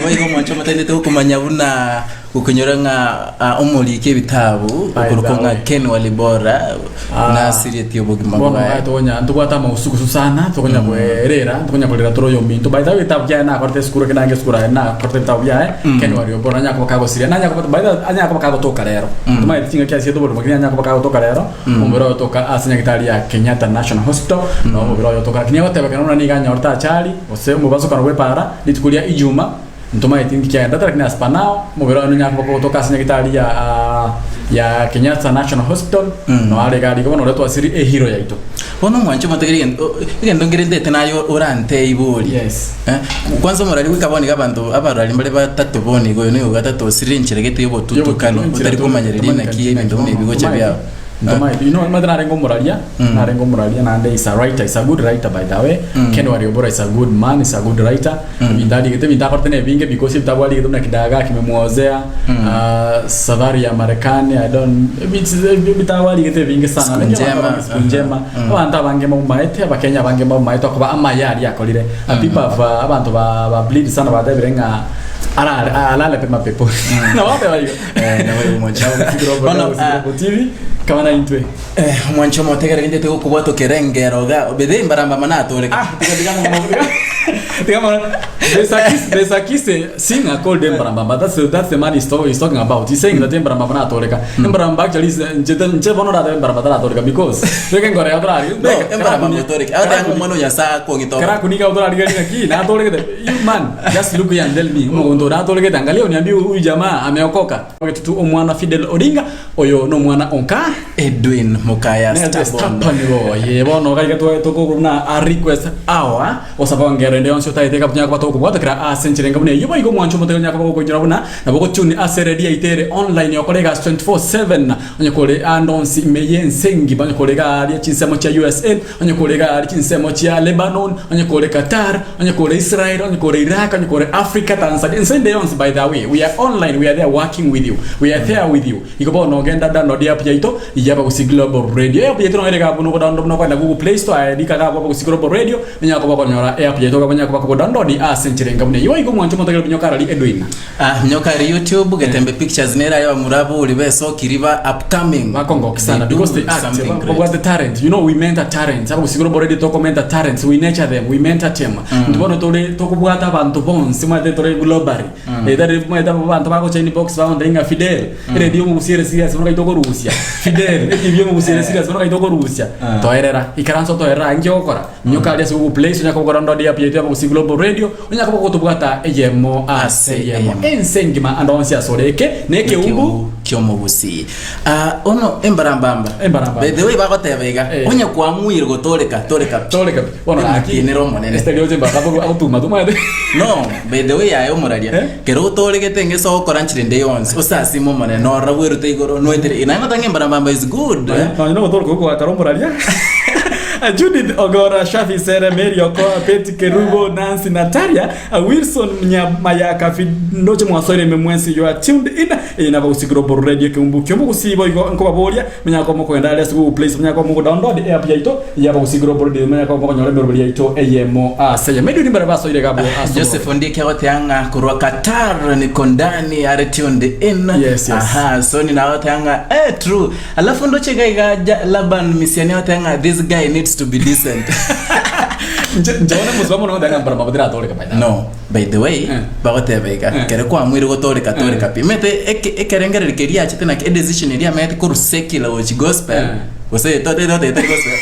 Boigo omwancho omotendete gokomanya buna gokonyora ng'a ah, omoriki ebitabu By the okorokwa ng'a way. Ken Walibora Ah, nasirietie obogima bono bwaye. iga tokonya ntobwate amausugusu sana tokonya kwerera tokonya korera tore oyominto by the way ebitabu biaye nakorete esukuru ekero naenge esukuru aye nakorete ebitabu biaye Ken Walibora nanya koba kagosiria nanya koba by the way anyare koba kagotoka rero tomaeti chingaki asiete oborimo lakini anyare koba kagotoka rero omobere oye otoka ase nyagetari ya Kenyatta National Hospital no omobere oye otoka lakini egotebekana buna nigo anyorete achari gose omobasokano bw'epaara Rituko ria Ijuma, ntomaeti inki kiagenderete lakini as per now, omobere one nonyare koba kogotoka ase nyagitari ya ya Kenyatta National Hospital, noo are iga rigo bono oria twasiri ehero yaito. Bono omwanche omotegere egento o- egento nkere ntete naye orantee ibori. Yes. Eh, kwanza omorari goika bono iga abanto abarari mbare batato bono iga oyo nigo gatato osirire enchera gete y'obotutukano otari komanyereria naki ebinto buna ebi gocha biaba. Ntomaeti, you know, omanyete narenge omoraria, narenge omoraria naende is a writer, is a good writer by the way. Ken Wariobora is a good man, is a good writer. Ebinto arigete, ebinto akorete na ebinge because ebitabu arigete buna Kidagaa Kimemwozea, ah, Safari ya Marekani, I don't, ebi- ebitabu arigete ebinge sana. Siku Lakini njema, abanto abange siku njema. Abanto abange mbamomaete, Abakenya abange mbamomaete okoba amaya aria akorire. Uh, people have, uh, abanto ba, ba bleed sana batebire ng'a arare alale pema peponi. Nabo bateba igo. Eh, nabo igo omwancho. Bono, ah, TV kaba na intwe. eh, omwancho omotegere gintete gokobwata okerengero iga bethe mbaramba mana atoreke Tiga mono. There's a kiss, there's a kiss a singer called Embarambamba. That's the, that's the man he's, talk, he's talking about. He's saying that Embarambamba natoreka. Embarambamba actually is nche nche bono rata Embarambamba taratoreka because reke ngore atorari. No, embarambamba otoreke. Agotebi ng'a omwana o Nyasae akong'ita Kara kuniga otorarigereria ng'aki natoregete. You man, just look here and tell me, omogondo oria atoregete, angalia oniambie huyu jamaa ameokoka. Getutu omwana Fidel Odinga, oyo nomwana onka. Edwin Mukaya Nete Stubborn. Stubborn boye. Bono gaiga twaye tokogwa buna a request hour, gosaba ngero ende yonsi otaete ekabu tonya koba tokobwata kera ase enchera enga buna eyio boigo omwancho omotego onya koba gokoinyora buna nabo ogotune ase eredio yaito ere online okore egasi 24/7 onye kore ande onsi ime y'ense engima onye kore iga aria chinsemo chia USA Onye kore iga aria chinsemo chia Lebanon, onye kore Qatar, onye kore Israel, onye kore Iraq, onye kore Africa, Tanzania, ense ende yonsi by the way, we are online, we are there working with you, we are there with you. Igo bono genda download app yaito ya Abagusii Global Radio. App yaito noyo ere iga abwo nogodownload buna okogenda Google Play Store aye rika iga abwo Abagusii Global Radio, onyare koba okonyora app yaito iga onyare koba kogodownload ase enchera enga buna eyio. Igo omwancho omotagere buya okarari Edwin. Ah, nyoka ere YouTube Getembe Pictures nere aye bamura abori besokiri ba upcoming. Bakongoki sana They do because they act something great. babwate talent you know we mentor talents abagusigura already toko mentor talents we nurture them we mentor them mm. bono tore tokobwata abantu bonsi mwate tore globally mm. etari mwate abantu bagocha inbox bagonte ng'a Fidel mm. radio omogusiere serious bono gaito korusia Fidel etv omogusiere serious bono gaito korusia toerera ikaranso toerera inki ogokora nyoka aria ase Google Play Store nyaka gokora download app yaito ya Abagusii Global Radio Onya koba gotobwata eyemo ase Ase eyemo, eyemo. ense engima ande onsi asore eke nekeumbu. Nekeumbu ki'omogusii. Ah, ono embarambamba. Embarambamba. By the way bagoteba iga, Eh. onye kwamuire gotoreka, toreka pi. Toreka pi. Bono gaki. Emotienere omonene. Esther oche mbaka agotu- agotuma tumanyete. No, by the way aye omoraria, Eh? kero otoregete ng'ese ogokora nchire ende yonsi, osasime omonene, norora bwerute igoro, noetere, naye ngoteba ng'a embarambamba is good. eh. Nonya nogotoreka ogoakara omoraria. Judith Ogora, Shafi Sere, Mary Okoa, Betty Kerubo, Nancy Natalia, Wilson Nyamayaka, Ndoche mwasoire ime mwensi you are tuned in. Eye nabagusii Global Radio ekeumbu ki'omogusii boigo nkobaboria monyare koba mokogenda aria ase Google Play Store monyare koba mogo download app yaito y'abagusii Global Radio monyare koba mokonyora emeroberi yaito eyemo ase eyemo. Edwin mbare basoire iga abwo ase Joseph Ondieki agotea ng'a korwa Qatar niko ndani are tuned in. Yes, yes. Aha, Sony nawe agotea ng'a eh, true. Alafu ndoche iga iga ja Laban Misiani agotea ng'a this guy needs to be decent. Inche inche bono mosubaa mono ngoteba ng'a mbara mabo tiratoreka by the way. No, by the way, Eh. bagoteba iga, Eh. kere kwamuire gotoreka toreka Eh. pi. Omanyete eke- ekerengererio keria achete naki edecision eria amanyete korwa secular gochi gospel, Eh. gose tote totete gospel.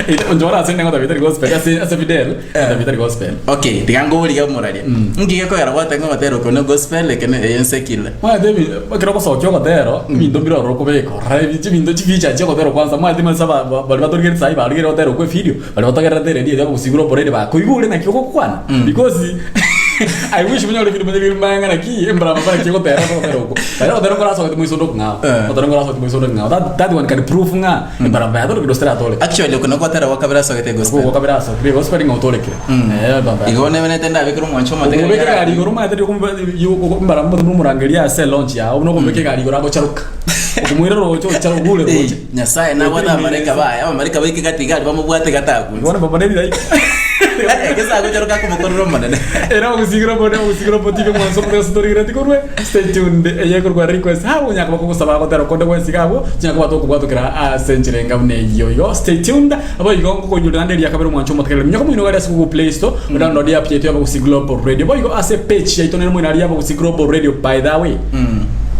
Inche bono ase inde ngoteba etari gospel ase ase Fidel Eh. ngoteba etari gospel. Okay, tiga nkoborie omoraria. Nki gekogera gwateba ng'a ogotera oko ne gospel eke ne eye nsecular? Omanyete ebi ekero ogosokia ogotero, ebinto mbire ororo okobeka ororo ebi chibinto chificha chiogotera kwanza omanyete mase aba ba- baria batorigereti saii barigere ogotera okwo evideo, baria batogererete eredio eria bagosigura oboraire bakoigure naki ogokwana because I wish monyore ebinto manye bire ng'a naki embrama naki egotera ase ogotera okwo. Baria ogotera nkorasogete moiso onde okong'ao, Eh. ogotera nkorasogete moiso onde okong'ao. That that one can prove ng'a embramba yatorekire gose teratorekire. Actually oko nogotera gwa kabere asogete gospel. Okwo gwa kabere asokire gospel ng'a otorekire. Eh, embramba Igo nebenete ndabekere omwancho omote Okobeka egari igoro omanyete riria okombe- yo- oko- mbarabwo omorangeria ase elaunch yao buna okobeka egari igoro agocharoka. Okomoira roche ocha ogure roche. Nyasaye nabwate abamalaika baye, abamalaika baike gati iga aria bamobwate gatakunse. Bono baba nebira. Gese agocharoka akomokorera Omonene. Era ogosigera obo ogosigera obo tiga mwanso obo gose torigereti korwe stay tuned eye korwa request ha onyaka bakogosaba agotera konde gwensi iga abwo chinyaka kwabwate okobwatokera ase enchera enga buna eyio igo stay tuned abo igo ngokoinyora naende eria kabere omwancho omotegerere minyoka moino gari ase Google Play Store odownload app yaito ya Abagusii Global Radio boigo ase page yaito nere moino aria ya Abagusii Global Radio by the way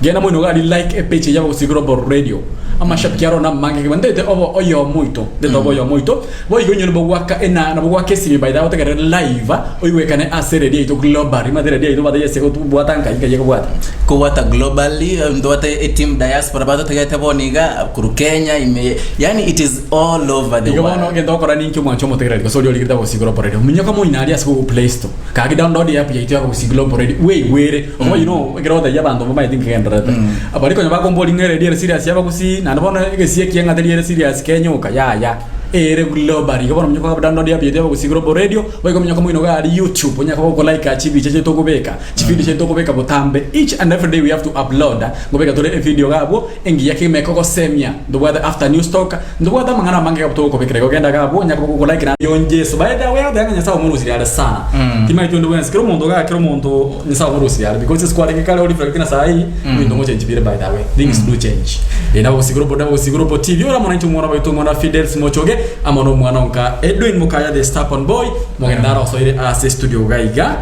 genda moino gari like epage eye ya Abagusii Global Radio amashabiki aro namange kegima ntaete obo oyomo oito ntaete obo oyomo oito Boigo inwe nabogwaka ena nabogwaka esimi by the way otegerere live oigwekane ase eredio yaito globally omanyete eredio yaito bataiyo ase gotobwata nkai nkai ekobwata. Kobwata globally ntobwate eteam diaspora batotegete bono iga korwa Kenya ime yaani it is all over the Igo bono world. egento ogokora ninki omwancho omotegereri gose oria origerete Abagusii Global Radio minyoka moino aria ase Google Play Store gaki download eapp yaito ya Abagusii Global Radio bweigwere okoba you know ekero ogotebia abanto mbamaeti nkegendererete baria konya bakombori ng'a eredio ere serious ya Abagusii naende bono egesii ekiya ng'a teri ere serious kenyoka yaya. Ere global igo bono minyoka download app yaito ya Abagusii Global Radio boigo minyoka moino iga aria YouTube onye koba okolike chibicha chiaito tokobeka chivideo chiaito tokobeka botambe each and every day we have to upload ngobeka tore evideo iga abwo engiya kegima ekogosemia ntobwate after news talk ntobwate amang'ana amange iga abwo togokobekera igo genda iga abwo onye koba okolike naende Yeso by the way agoteba ng'a Nyasae omorosirie are sana timanyeti onde bwensi kera omonto igaa kera omonto Nyasae omorosirie are because ase kwarenge kare oreflect na saii ebinto ngochenchi bire by the way things do change eh nabo gose global nabo gose global TV ore amo nainche omwana baito omwana Fidels Mochoge amo na omwana onka Edwin Mokaya the stubborn boy mogende arosoire ase studio iga iga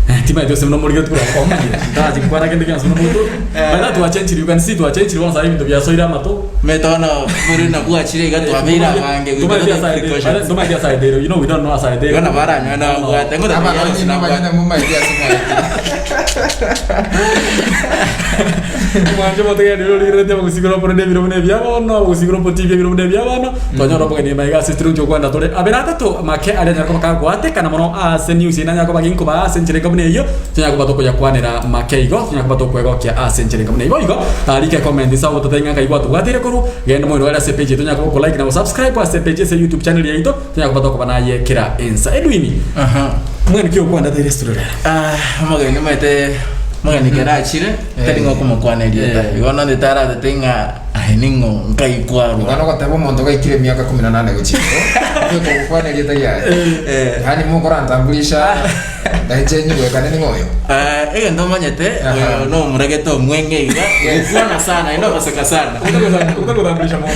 Eh, timanyeti gose buna omorigeti korwa komanyire ntachi gokwana kende gionsi buna omonto by the way twachenchiri you can see twachenchiri bono saii ebinto biasoire amato Omanyete bono bore nabwo achire iga twabeire abange goika Tomanyeti tobe ase aye precautions. tomanyeti ase aye you know we don't know ase aye Igo nabo aranyore nabwate ngotebia Abaronyi gose nabanyene nabwate. mumaeti ase mwaetire. Mwanche motegereri origereretie abagusigura opore na ebiro buna ebia bono, abagusigura opo TV ebiro buna ebia bono, twanyora obogeni maiga ase estudio inche okwana tore abere atato make aria anyare koba kagoatekana mono ase news eye nanyare koba ginkobaa ase enchera enga buna eyio, tonyare koba tokoyakwanera make igo, tonyare koba tokwegokia ase enchera enga buna eyio. Boigo, rika ecomment ase agototebia ng'a nkai gwatobwateire korwa, genda moino gari ase epage yaito onyare koba okolike na gosubscribe ase epage ase youtube channel yaito, tonyare koba tokoba naye kera ensa. Edwin, mwene ki okwandateire estudio rero? Ah, omogeni omanyete omogeni kero achire tari ng'a okomokwana erieta Eh. igo nonye taratete ng'a aye ning'o nkai kwarwa Omwana ogoteba omonto gaikire emiaka kumi na nane gochia igoro, ogoika gokwana erieta riaye. Eh. Yaani mokorantambulisha nainche nyigwekane ning'o oyo. Ah, egento omanyete Aha. oyo nomoragete omweng'e iga Yes. gokwana sana naende ogoseka sana Otagotambulisha monto.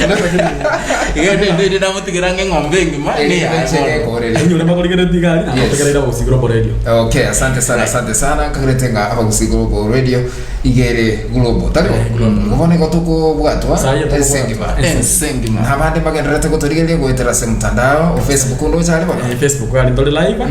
iga nende namotigera ng'a eng'ombe engima Eh, neyaye nainche bono. ngekoreria. Enyure mbakorigeretie igari, naende Yes. otegereire Abagusii Global Radio. Okay, asante sana, asante sana. Nkagerete ng'a Abagusii Global Radio igere global, tari bo? Global. Igo bono igo tokobwatwa Sahi ense tokobwatwa. engima. Ense engima. Na abande mbagendererete gotorigereria goetera ase mtandao, o Facebook ndoche are bono? Eh, Facebook gari ntore live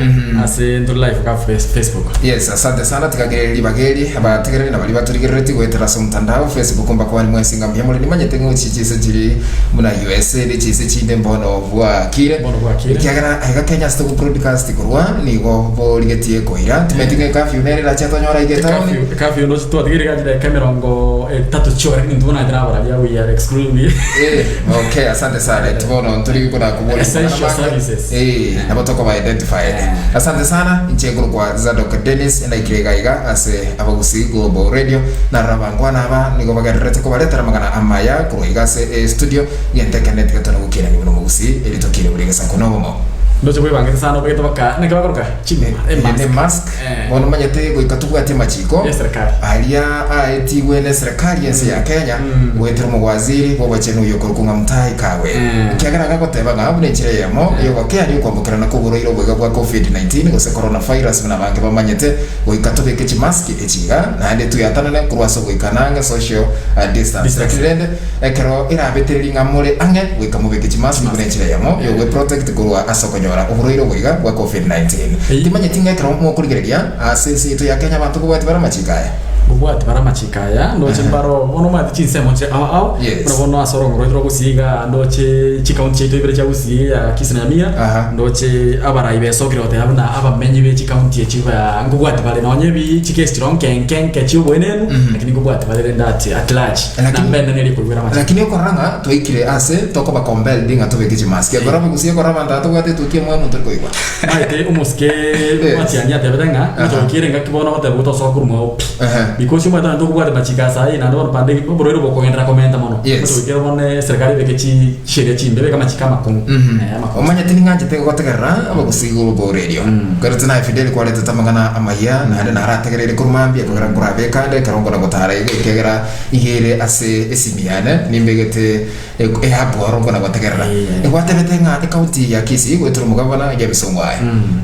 ase ntore live ga Facebook. Yes, asante sana tigagereri ribaga eri abategereri na baria batorigerereti goetera ase omotandao Facebook mbakwani mwensi ng'a mbuya more nimanyete ng'a ochi chise chiri buna USA ne chise chinde mbono bwakire Mbono bwakire. ekiagera aiga Kenya ase togo broadcast korwa nigo borigetie koira timanyeti ng'a ecurfew nere erache tonyore aiga etown Curfew curfew ndoche twatigire iga chidaeka emerongo etato chioka lakini intwe buna tarabaria we are excluding Eh, okay asante sana eti bono ntori kona kubori Essential services. eh nabo tokoba identified asante sana inche kwa Zadok Dennis ndaikire iga iga ase Abagusii Global Radio narora bangwana aba nigo bagendererete kobaretera amang'ana amaya korwa iga ase eh, studio gento ekene tiga tone gokiirania buna omogusii eri tokire buna egesaku na obomo Ndoche bwebangete sana obegete baka naki bakoroka ching'o Eye ne mask Eh. bono omanyete goika tobwati amachiko Ya serikali. aria aetigwe ne serikali ense ya Kenya goetera omowaziri bw'obochenu oyo okorokwa ng'a Mutahi Kagwe ekiagera agagoteba ng'a buna enchera eyemo y'ogokeania okwambokerana kw'oborwaire oboiga bwa Covid-19 gose coronavirus buna abange bamanyete goika tobeke chimaski echi iga naende tweatanane korwa ase ogoikana ang'e social distance Distance. Lakini rende ekero erabetereri ng'a more ang'e goika mobeke chimaski buna enchera eyemo y'ogweprotect korwa ase okonyora oborwaire oboiga bwa Covid-19. Ei. Timanyeti ng'a ekero mokorigereria ase ense yaito ya Kenya abanto kobwati bare amachiko aya. Mbobwati bare amachiko aya, ndoche mbaro bono omanyete chinsemo chire ao ao, Yes. buna bono ase orongo rwaito rwa Gusii igaa ndoche chikaunti chiaito ibere chia Gusii ya Kisii na Nyamira, Aha. ndoche abarai besokire goteba buna abamenyi be chikaunti echi ba nkobwati bare nonye ebi chikesi chire nke nke nke chia oboenenu, lakini nkobwati bare rende at at large, Lakini- namba enene eri koigwera amachiko. Lakini okorora ng'a twaikire ase tokoba compelled ng'a tobeke chimask. Ekero Abagusii ekero abanto aba tobwate etukia omwamo tori koigwa. Maete omosike Yes. Matiang'i atebete ng'a Aha. gochokire engaki bono ogoteba gotosoa korwa mwao pi. Ehe. Because omanyete abanto okobwate machiko ase ayio naende bono pande oborwaire bokogenderera komenta mono. Yes. Omochie goikera bono eserikari ebeke chi chisheria chimbe ebeke amachiko amakong'u. Eh, amakong'u. Omanyete ning'anchete gotegerera abagusii igoro borerio. Kero naye Fidel kwaretete amang'ana amaya naende narategereire korwa mambia ekogera nkorabeka ande ekero nkona gotara iga ekiagera iga ere ase esimi yane nimbegete eapp oro nkona gotegerera. Egwatebete ng'a ecounty ya Kisii goetera omogabana Jebison Wae.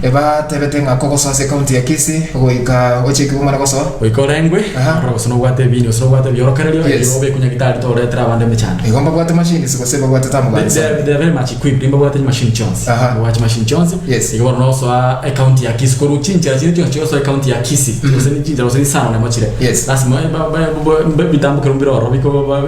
Ebatebete ng'a kogosoa ase ecounty ya Kisii goika ochekigwe omana gosoa. Goika orengwe, Aha. orore gose nobwate ebiini gose nobwate ebiorokererio, Yes. erio obekwe nyagitari toretera abande emechando. Igo mbabwate machines gose mbabwate They, tamoganisa. they, are- they are very much equipped, mbabwate chimachine chionsi. Aha. Mbabwate chimachine chionsi. Yes. Igo bono nosoa ecounty ya Kisii, korwa chinchera chinde chionsi chigosoa ecounty ya Kisii, gose ni chinchera gose nisano nemo chire. Yes. Lasima ba- ba- ba- ba- ebitambokero mbire ororo biko ba-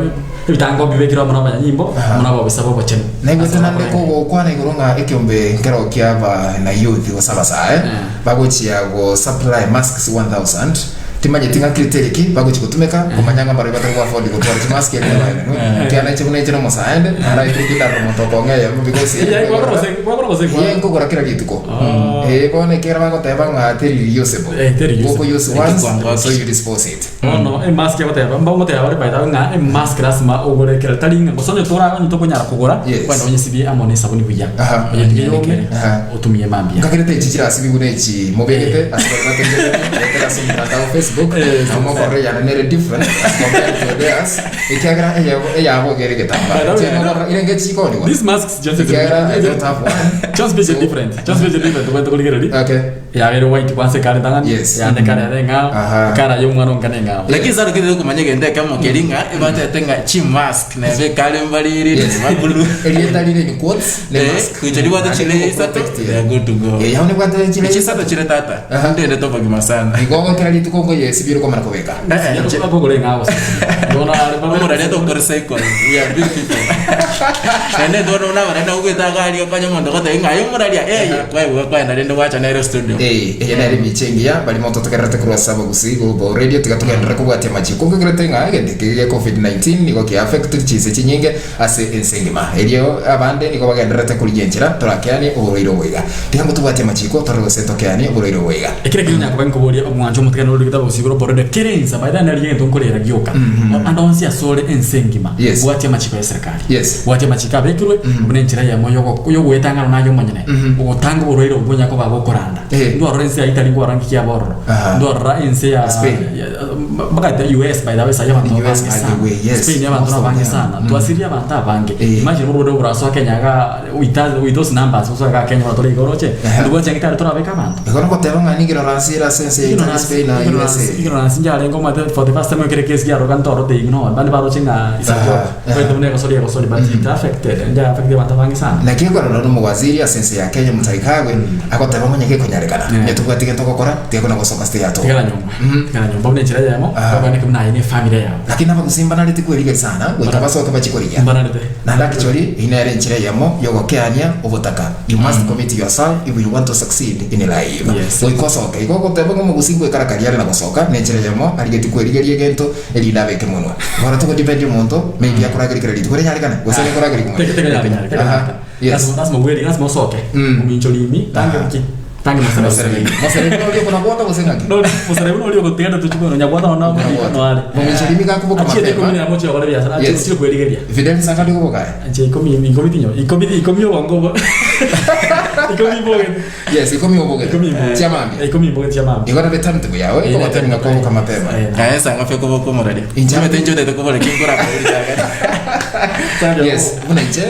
ebitango mbibekire amo na abanyanyimbo, Aha. amo na abobisa b'obochenu. Naigwete Ase naende bakorenda. kogokwana igoro ng'a ekeombe nkero kiaba na youth gose abasae bagochia go supply masks 1000 timanyeti ng'a criteria ki bagochia gotumeka komanya ng'a mbarabwo batari go afford gotwara chimask erinde baenenwe. Ekiagera inche buna inche na omosae inde naraetire kindaro omonto okong'a eyemo because Eya, gwakora gose- gwakora gose Ee, nkogora kera rituko. Ah. Ee, bono ekiagera bagoteba ng'a teri reusable. Eh, teri reusable. Goko use once, Ekikwangwa so you dispose it. Bono emask egoteba, mbagoteba bare by the way ng'a emask lasima ogore ekero tari ng'a gose onye tora onye tokonyara kogora, Yes. kwenda onyesibie amo na esabuni buya. Aha. Onyetige yome, Aha. otumie mambia. Nkagerete echi chirasibigwe na echi mobegete ase baria bategererete goetera ase omotandao Facebook Yes. nabo mokorora eyane nere different as compared to theirs ekiagera eyabo eyabo iga ere getambaa By the way, Inche nokorora irenge chikoniwa These masks just ekiagera I don't have one Just be So- different. Just be different. Tobwate korigereria. okay Yabeire white kwanza ekare tang'ani Yes. yande kare ere eng'ao Aha. ekara ya omwana onka neng'ao Lakini sana kende kumanya egento ekemo keri ng'a ebatete ng'a chimask nebe ekare mbariri Yes. neba blue. Erieta rire in quotes ne Eh, mask. gocha ribwate Naende chire nigo isato, protect they are good to go. Eh, yao nebwate chire Chisato chire tata. Aha. Ndende tobogima sana. Igo ogokera rituko nkoyesibia ore komana kobeka. Eh, eh, akogora eng'ao gose bono are Omorari atokore cycle. We are big people. Naende ntobona buna abarari nabo goeta iga aria okanye omonto ogotebia ng'a aye omoraria eye kwaigwa kwaenda rende gwacha nere studio. Eh, eye nere emiche engiya barimo totegererete korwa ase abagusii Global Radio tiga togenderere kobwatia amachiko nkegerete ng'a egento eke gia Covid-19 nigo kia affected chinse chinyinge ase ense engima. Erio abande nigo bagendererete korigia enchera torakeanie oborwaire obo iga. Tiga ngotobwatie amachiko torore gose tokeanie oborwaire obo iga. Ekero ekio nyakoba nkoboria omwancho omotigani ore rigete abagusii igoro borende kera ensa by the way narigia egento nkorera gioka ande onsi asore ense engima Yes. bwatia amachiko ya eserikari Yes. bwatia amachiko abekirwe buna enchera eyemo yogo yogoetang'ana naye omonyene ogotanga oborwaire obwo bonya koba bokoranda Eh. ndwarora ense ya Italy nkwarora ngiki yaba ororo Aha. ndwarora ense ya Spain. mpaka US by the way sahi abanto US abange by the sana way, yes. Spain abanto Most of abange them. sana twasirie abanto abange Eh. imagine oborwaire oborasoa Kenya iga with those numbers osoe iga Kenya bono tore igoro oche Ehe. ndobwate ching'iti torabeke abanto Igo nogoteba ng'a nigo ignorance ere ase ense ya Italy, Spain na USA. Ignorance njarenge omanyete for the first time ekere case giaroka ntorote ignore bande baroche ng'a is a Aha, joke aha. omanyete buna egosori egosori but it affected nja affected abanto abange sana Naki ekorora nomowaziri ase ense ya Kenya Mutahi Kagwe agoteba ng'a onye gekonyarekana, Yeah. onye tobwati gento ogokora, tiga kona gosoka stay at home. tigara nyomba tigara nyomba buna enchera eyemo Aha. okwaneke buna aye ne efamily yao Lakini abagusii mbanarete kwerigeria sana goika basoke bachie korigia. mbanarete Naende actually eyio nere enchera eyemo yogokeania obotaka. You must commit yourself if you want to succeed in life. Yes. Goika osoke. Igo ogoteba ng'a omogusii ngoekarakaria are na gosoka nenchera eyemo arigetie kwerigeria egento erinde abeke monwa. Bono togodepend omonto maybe akorageria kera rituko rianyarekane gose rikorageria Teke- teke nyare, nyare, teke Aha. nyare. Yes. Lazima- lazima uweri, lazima osoke ominchori imi tange ki tange moserebi Moserebi nori okona gwota gose ng'aki? Nori moserebi nori ogotigana tuchikono nyabwata ona Nyabwata. no are Mominchori imi gakoboka Achiete mapema. ikomi na mochia gokora ebiasara Yes. achire kwerigeria Fidel Sangadi okoboka aye? Anche ikomi ikomi tinyo ikomi ikomi obongo obo ikomi mbogete Yes, ikomi obogete. ikomi mbogete Chia mambia. ikomi mbogete chia mambia Igo nabe timetable yawe Eh, ikogotebia ng'a koboka mapema. Eh, Aye sanga fe koboka omoraria. Inche- Omanyete inche otagete kobora ki nkorakore ritang'ani. Yes, buna inche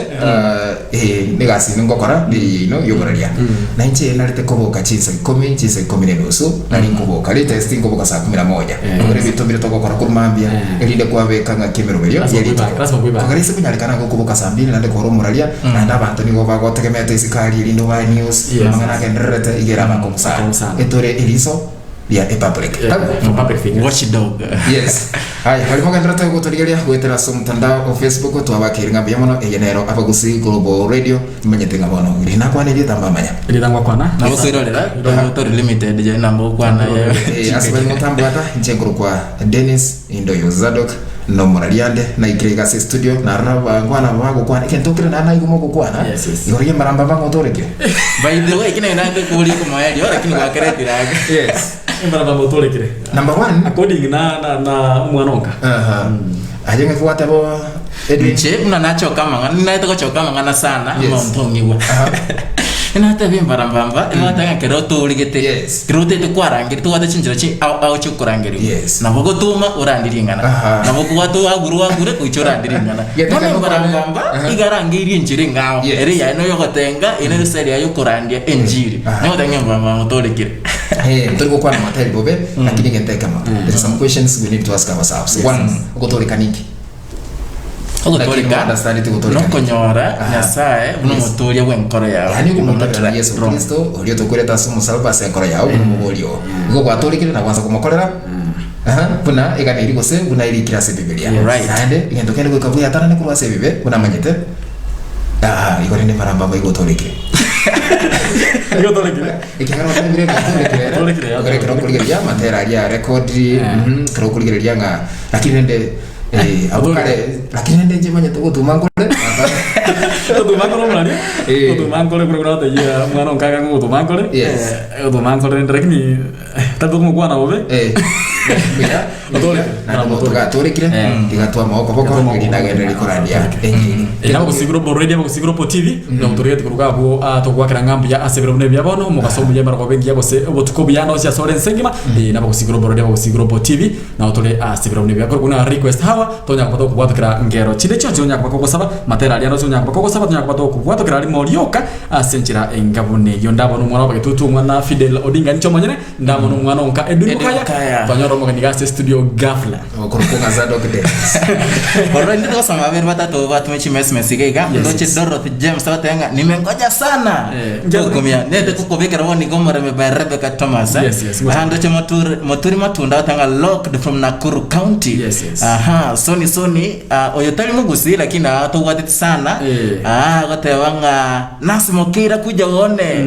eh, negasi ine ngokora neri yaino yoboraria. Na inche narete koboka chinsa ikomi, chinsa ikomi na enusu, nari nkoboka. Latest nkoboka saa kumi na moja. Kogera ebinto mbire togokora korwa mambia, erinde kwabeka ng'aki emeroberio Lazima ya rituko. kwibanga, lazima kwibanga. Kogera ase konyarekana gokoboka saa mbili naende kore omoraria, naende abanto nigo bagotegemeete isiko aria erinde obae news, Yes. amang'ana agendererete, iga ere amakong'u sana. Akong'u sana. Etore eriso ria epublic. Yeah, for public figures. Watchdog. Yes. Aye, baria mogendererete gotorigeria goetera ase omotandao o Facebook twabakeire ng'a mbuya mono eye nero Abagusii Global Radio nimanyete ng'a bono riria nakwana erieta mbamanya. Erieta ngwakwana. Nabo koirorera tori limited je nabo okwana Eh, ase bari motambwata inche nkorokwa Dennis Indoyo Zadok nomorariande naikire iga ase studio narora abangwana aba bagokwana egento kere naende naigwa mogokwana Yes, yes. igoro y'emaramba mbang'otorekire By the way, kina nande kuboria komoerio lakini gwakeretire ake. yes. Embarabamba otorekire. Number one. According na na na omwana onka. Aha. Aye ng'aki gwateba Edwin? Inche buna nachoka amang'ana, ninaete gochoka amang'ana sana, Yes. omonto ong'igwa. Aha. Nateba embarambamba, nateba ng'a ekero otoregete, Yes. ekero otagete kwarangeria, tobwate chinchera chi ao ao chiokorangerigwa. Yes. Nabo ogotoma orande ring'ana, Aha. nabo okobwata oagure oagure gocha orande ring'ana. Geteka Bono nokwane. embarambamba, Aha. iga arangeirie enchera eng'ao, Yes. ere yaye noyogotenga, ere nere ere yaye yokorandia enchiri. Aha. Nogoteba ng'a embarambamba otorekire. Eh, tori gokwana matari bobe, lakini egento ekemo. There are some questions we need to ask ourselves. One, ogotoreka ninki? Lakini Ogotoreka understand it gotoreka ninki? nokonyora Aha. Nyasaye buna Yes. omotoria bw'enkoro yao. Yaani okomotorera Not Yesu wrong. Kristo oria otokorete ase omosalaba ase enkoro yao buna omobori oo. Igo gwatorekire na gwansa komokorera aha, buna eganeri gose buna erikire ase Ebibilia. Yes. Right. Naende egento kende goika bweatanane korwa ase ebibe buna amanyete aha, igo rende mbarambamba igo otorekire. Igo otorekire. Ekiagera otebire ng'a otorekire ere, Otorekire, igo ekero okorigereria amatera aria arekodi, ekero okorigereria ng'a lakini rende eh, abwo kare lakini rende inche manyete gotuma nkore Gotuma nkore omorari, Eh. gotuma nkore kore kore oteyia omwana onkaga ng'a gotuma nkore, Yes. gotuma nkore rende lakini tari tokomokwana bobe. Eh, mbuya, Otorekire. naende omonto gatorekire tiga twamae okoboko Twamae erinde okoboko. agende rikorandia enchiri. Era abagosigire obo radio abagosigire obo TV na otoregeti koruga abwo ah, togoakera ng'a mbuya ase ebiro buna ebi bia bono omogaso omuya emerogo obe engiya gose obotuko obuya nonsi ase ore ense engima eh, na abagosigire obo radio abagosigire obo TV nao tore ase ebiro buna ebi korwa buna request hawa tonyara koba tokobwatokera ngero chinde chionsi onyara koba kogosaba matera aria nonsi onyara koba kogosaba tonyara koba tokobwatokera rimo rioka ase enchera enga buna eyio ndabona omwana obagetutu omwana Fidel Odinga inche omonyene Ndamona omwana onka Edwin Edwin Mukaya Mukaya. twanyora omogeni iga ase studio ghafla. Okorokwa ng'a Zadok Dennis. Ororo inde togosoma babere batato batume chimesmes iga iga Yes, ndoche yes. Dorothy James agoteba ng'a nimengoja sana Eh, gokumia nete kokobekera bono iga omorembe by Rebecca Thomas eh. Yes, yes, ngocha. Aha ndoche Moturi, Moturi Matunda agoteba ng'a locked from Nakuru County Yes, yes. Aha Soni Soni ah, oyo tari mogusi lakini aa tobwateti sana Eh. ah agoteba ng'a nasimokeira kuja uone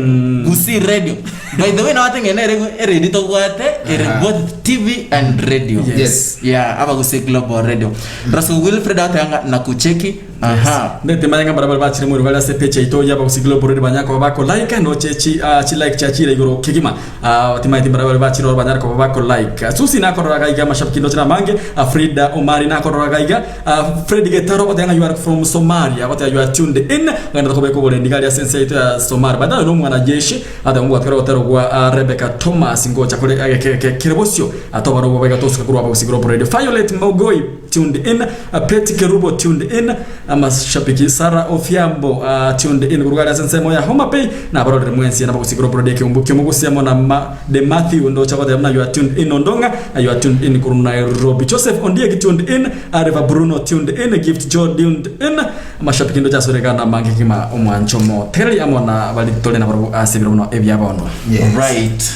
Gusii Radio By the way nabate ng'a nere eredi tobwate ere Aha. both TV and radio. Yes. Yeah, abaguse global radio. Russell Wilfred agoteba ng'a nakucheki. Aha. Ndete manye ng'a barabare bachire moiro bare ase page yaito y'Abagusii Global Radio banyare koba bako like noche chi ah, chi like chiachire igoro kegima ah, timaeti barabare bachire oro banyare koba bako like Susi nakorora gaiga amashabiki ndoche namange ah, Frida Omari nakorora gaiga ah, Fred Getaro goteba ng'a you are from Somalia goteba you are tuned in ogenda kobeka oborendi gari ase ense yaito ya Somalia by the way nomwana jeshi Ata ngobwate kore ogotera gwa Rebecca Thomas ngocha kore egeke eke kere bosio atoba nobo baiga tosuka korwa Abagusii Global Radio. Violet Mogoi tuned in, Betty Kerubo tuned in, amashabiki Sarah Odhiambo tuned in korwa are ase ensemo ya Homa Bay na abarorire mwensi na Abagusii Global Radio ekeumbu kiomogusi amo na Ma De Matthew ndocha goteba buna you are tuned in Ondong'a you are tuned in korwa Nairobi. Joseph Ondieki tuned in, River Bruno tuned in, Gift Joe tuned in. Amashabiki ndoche asore gana amange kegima omwancho omotereri amo na baria tore nabarabwo ase ebirogo buna ebia bono. Yes. Right.